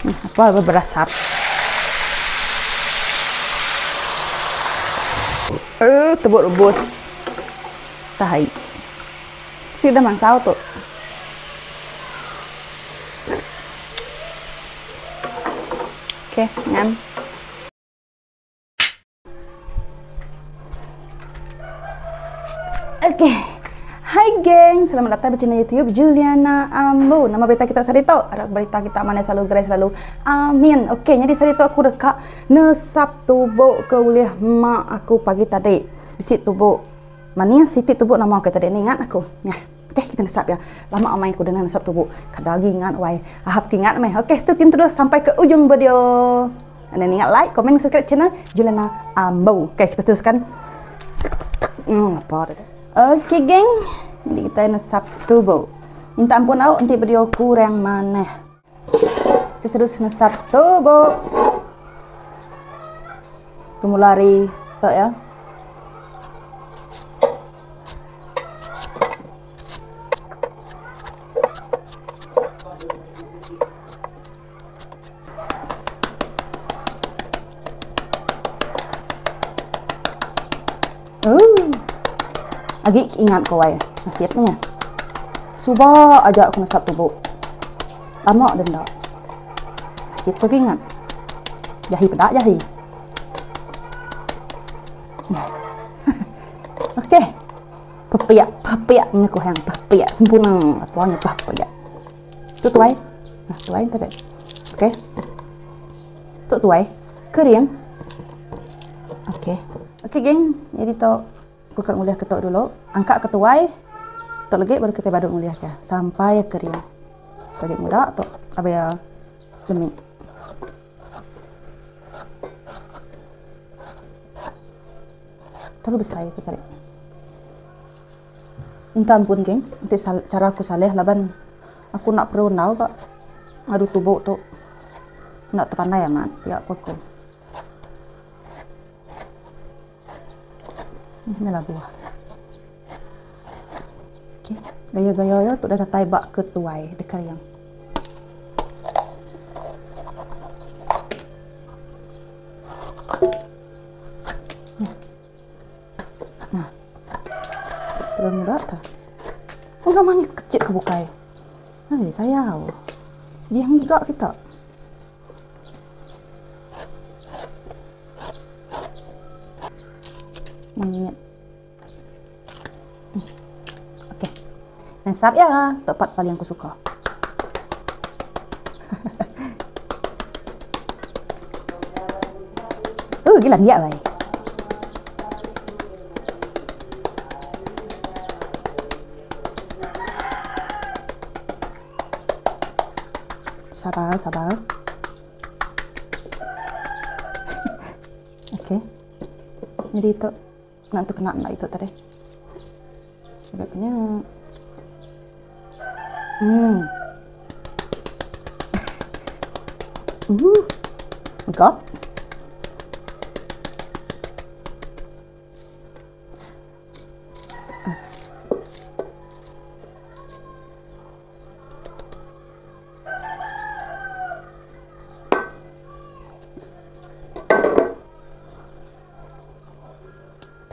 Apa berasap. Eh, tebuk rebus. Tahi. Sudah mansau tu. Okey, ngam. Okey. Hai geng, selamat datang di channel YouTube Juliana Ambu. Nama berita kita sehari tu? Harap berita kita mana selalu gerai selalu. Amin. Okey, jadi sehari tu aku deka nesap tubuk ke ulih mak aku pagi tadi. Bisi tubuk manis siti tubuk nama ke tadi ni ingat aku. Nyah. Okey, kita nesap ya. Lama amai aku dengar nesap tubuk. Kada agi ingat wai. Ahap ke ingat meh. Okey, stay tune terus sampai ke ujung video. Anda ingat like, komen, subscribe channel Juliana Ambu. Okey, kita teruskan. Apa dah. Okey, geng. Jadi kita nesap tubuh. Minta ampun au nanti video kurang mana. Kita terus nesap tubuh. Tunggu lari, tak ya. Uh. Agi ingat ko ai nasib nya. Suba aja aku nesap tubuh. Lama denda. Nasib ko ingat. Jahi peda jahi. Okey. Pepiak, pepiak ni ko hang pepiak sempurna. Apa nya pepiak. Tu tuai. Nah, tuai tadi. Okey. Tu tuai. Kering. Okey. Okey geng, jadi tu aku akan nguliah ketok dulu. Angkat ke tuai. Tok lagi baru kita baru nguliah ke sampai kering. Lagi muda tu abaya demi. Terlalu besar itu tarik. Minta ampun geng, nanti cara aku saleh laban aku nak perlu nau kak ngadu tubuk tu. Nak terpandai amat ya aku aku. Ini lah buah. Okey, gaya-gaya ya tu dah datai bak ke tuai dekat yang. Nah. Terlalu muda tak? Oh, namanya kecil ke bukai. Hai, sayau. Dia enggak kita. Monyet. Okey. Nasab ya, tempat paling aku suka. Oh, gila dia lah. Sabar, sabar. Okey. Jadi itu nak tu kena nak itu tadi. Agaknya. Engkau?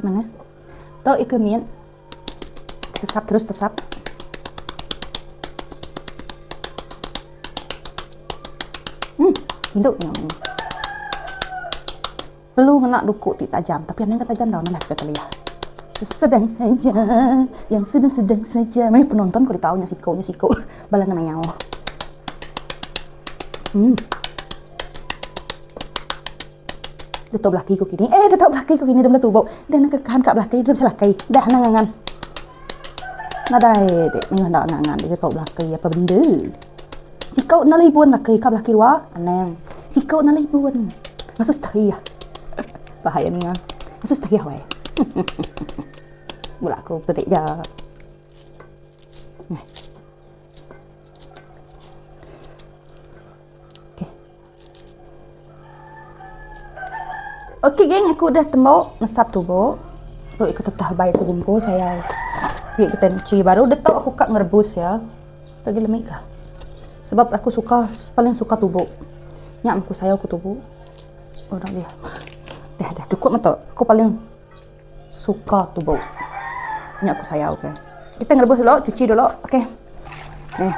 Mana? Tahu ikan mian. Tesap terus tesap. Hidup ni. Perlu nak dukuk ti tajam, tapi anang tajam dah mana kita lihat. Sedang saja, yang sedang-sedang saja. Mai penonton kau tahu nya siko nya siko. Balan namanya. Dia tahu belaki ku kini. Dia tahu belaki ku kini dia boleh tubuk. Dia nak kekahan kat belaki, dia bisa laki. Dah nangangan. Nadai dek minggu nak ngangan dia tahu belaki apa benda. Sikau nak libun laki kat belaki luar, anang. Sikau nak libun. Masuk setahiyah. Bahaya ni ah. Masuk setahiyah weh. Mula aku petik je. Okey. Okey geng, aku dah tembok nesap tubuk. Tu ikut tetah baik tu gumpu saya. Okey, kita cuci baru dah tahu aku kak ngerebus ya. Tak gila mika. Sebab aku suka paling suka tubuk. Nya meh ku sayau ku tubu. Oh dah dia. Dah dah cukup meh tu. Aku paling suka tubu. Nya aku sayau ke. Kita ngerebus dulu, cuci dulu. Okey. Eh.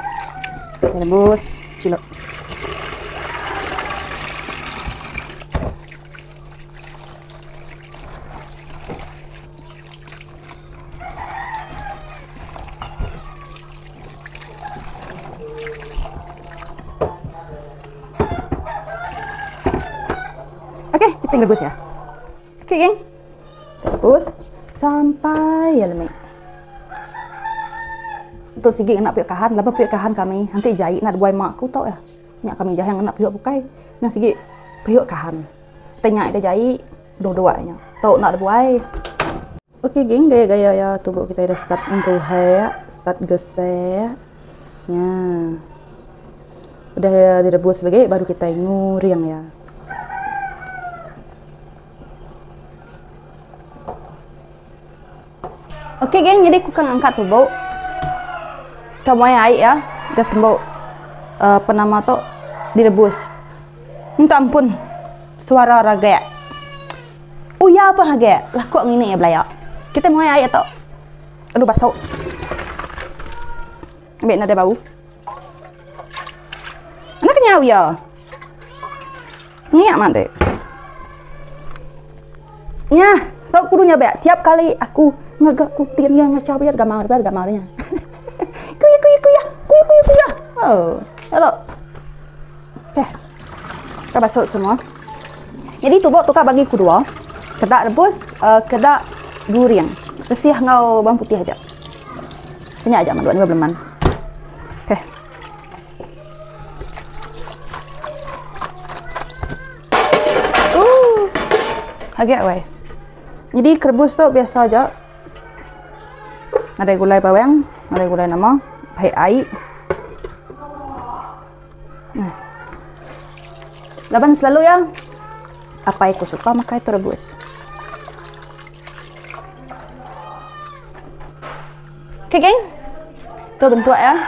Kita rebus, cuci dulu. Okey, kita rebus ya. Okey, geng. Kita rebus sampai ya lemek. Tu sigi ngena pihak kahan, laban pihak kahan kami enti jai nak dibuai mak aku tu ya. Nya kami jahang ngena pihak bukai. Nya sigi pihak kahan. Ti nya ida jai dua-dua nya. Tu nak dibuai. Okey geng, gaya-gaya ya tubuh kita dah start engkuhek, start gesek. Nya. Udah direbus lagi baru kita nguring ya. Okey geng, jadi aku kan angkat tubuh. Kamu ai ya, dah tembuk uh, apa nama tu direbus. Minta ampun suara ragak. Uya apa hage? Lah kok ngini ya belaya. Kita muai ai tu. Aduh basau. Ambil nada bau. Anak kenyau ya. Ngiak mak dek. Nya, tau kudu nyabek tiap kali aku ngaga kutin ya ngacau biar gamar biar gamarnya. Kuya kuya kuya, kuya kuya kuya. Oh, hello. Okey. Kita basuh semua. Jadi tubuk tukar bagi ku dua. Kedak rebus, uh, kedak guring. Resih ngau bawang putih aja. Banyak aja manduk ni beleman. Okey. Uh. Agak wai. Jadi kerebus tu biasa aja. Nadai gulai bawang, nadai gulai nama, baik air. Nah. Laban selalu ya. Apai aku suka makai tu rebus. Okey geng. Tu bentuk ya.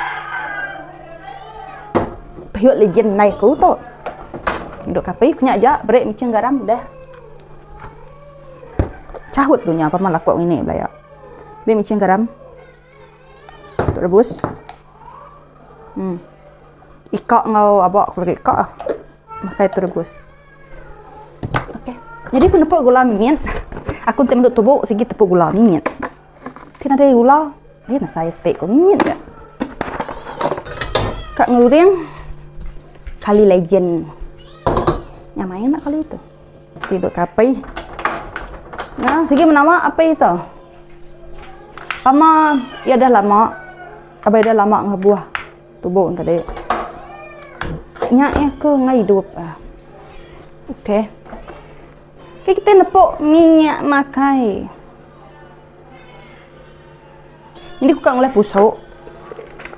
Pihut legend nai aku tu. Duduk kapi kunya aja beri micin garam dah. Cahut dunya apa malah kok ngini belaya. Beri micin garam. Untuk rebus. Ikak enggau aba aku lagi ikak ah. Makai tu rebus. Okey. Jadi aku nepuk gula mimit. Aku enti menduk tubuk sigi tepuk gula mimit. Ti nadai gula, dia nasai stik ko mimit ja. Ka ngeluring kali legend. Nyamai anak kali tu. Ti duk kapai. Nah, sigi menawa apai tu. Pama iya dah lama. Abai dah lama ngebuah tubuh tadi. Nya iya ke ngai hidup. Okey. Okey kita nepuk minyak makai. Jadi aku kat ngulai pusuk.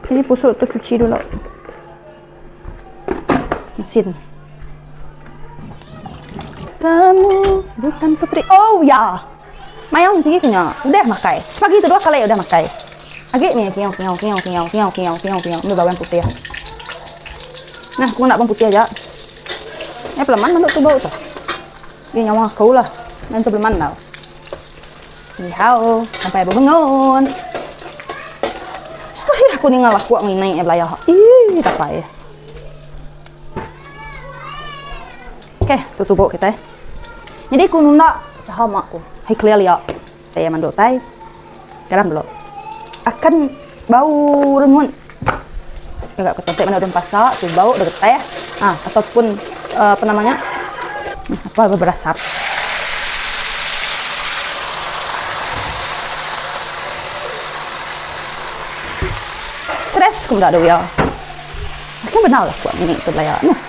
Jadi pusuk tu cuci dulu. Mesin. Kamu bukan putri. Oh ya. Mayau sigi kenya. Udah makai. Sepagi tu dua kali udah makai. Agi mih kiau kiau kiau kiau kiau kiau kiau kiau. Ambil bawang putih. Nah, aku nak bawang putih aja. Eh, peleman manduk tu bau tu. Dia nyawa aku lah. Nanti peleman tau. Ni hao, sampai bebengun. Setah aku ninga lah kuak nginai eh belayah. Ih, tapai. Okey, tu tubuk kita. Jadi aku nunda caha mak aku. Hai clear liak. Saya manduk tai. Garam dulu. Akan bau rengut. Agak ketentik mana udah pasak, tu bau dah getah. Ah, ataupun uh, apa namanya? Apa berasap. Stres aku meda dulu ya. Makin benar lah kuat ni tu belaya. Nah.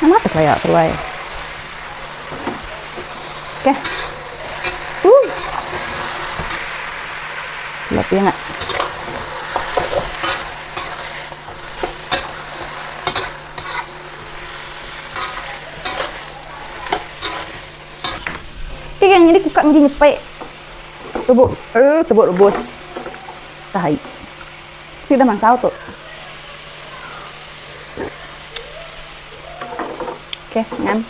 Nama tu belaya keluar. Okey. Lebih ingat. Okay geng, jadi kukat mesti nyepek. Tubuk, eh, tubuk rebus. Tahi. Sudah mansau tu. Okey, ngam.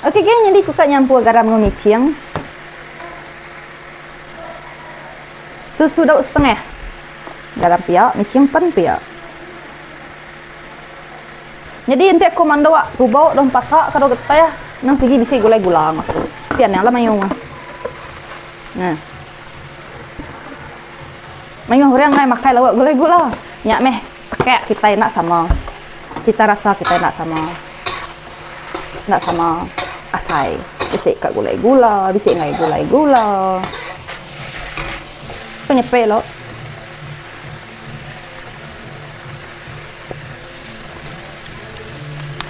Okey geng, nyadi ku ka nyampur garam enggau miching. Sesudok setengah. Garam pia, miching pen pia. Nyadi enti aku manduk tubok dong pasak ka dong getah nang sigi bisi gulai gula aku. Ti anang lah mayuh. Nah. Mayuh orang ngai makai lauk gulai gula. Nya meh tekak kitai enda sama. Cita rasa kitai enda sama. Enda sama asai. Bisi ka gulai gula, bisi ngai gulai gula. Penyepe lo.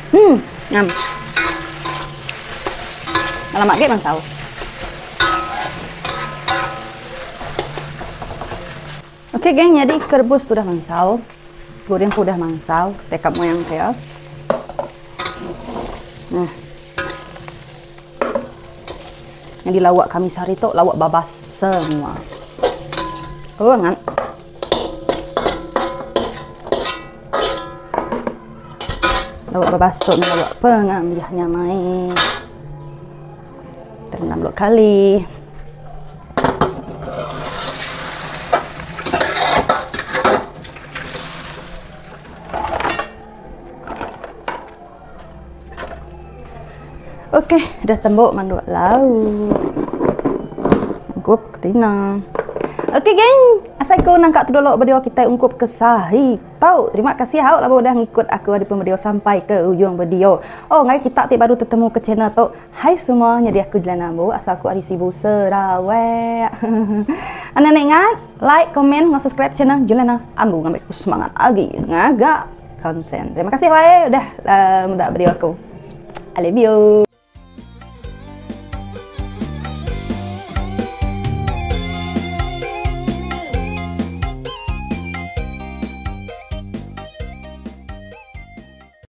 Hmm, ngam. Lama agi mansau. Okey geng, nyadi kerebus tu udah mansau. Goreng pun udah mansau. Tekap moyang saya. Nah. Nyadi lawak kami sehari tu lawak babas semua. Oh, ngam. Lawak babas tu lawak pengambiah nyamai. Terendam dua kali. Okey, dah tembuk manduk lauk. Ungkup ke tina. Okey geng, asai ku nangka tu dulu video kitai ungkup ke sahi tau. Terima kasih hau laban udah ngikut aku ari pun video sampai ke ujung video. Oh, ngagai kita ti baru tetemu ke channel tu. Hai semua, nyadi aku Jelana Ambu, asal aku ari Sibu Sarawak. Anda enda ingat, like, komen enggau subscribe channel Jelana Ambu ngambi aku semangat agi ngaga konten. Terima kasih wai udah uh, meda video aku. I love you.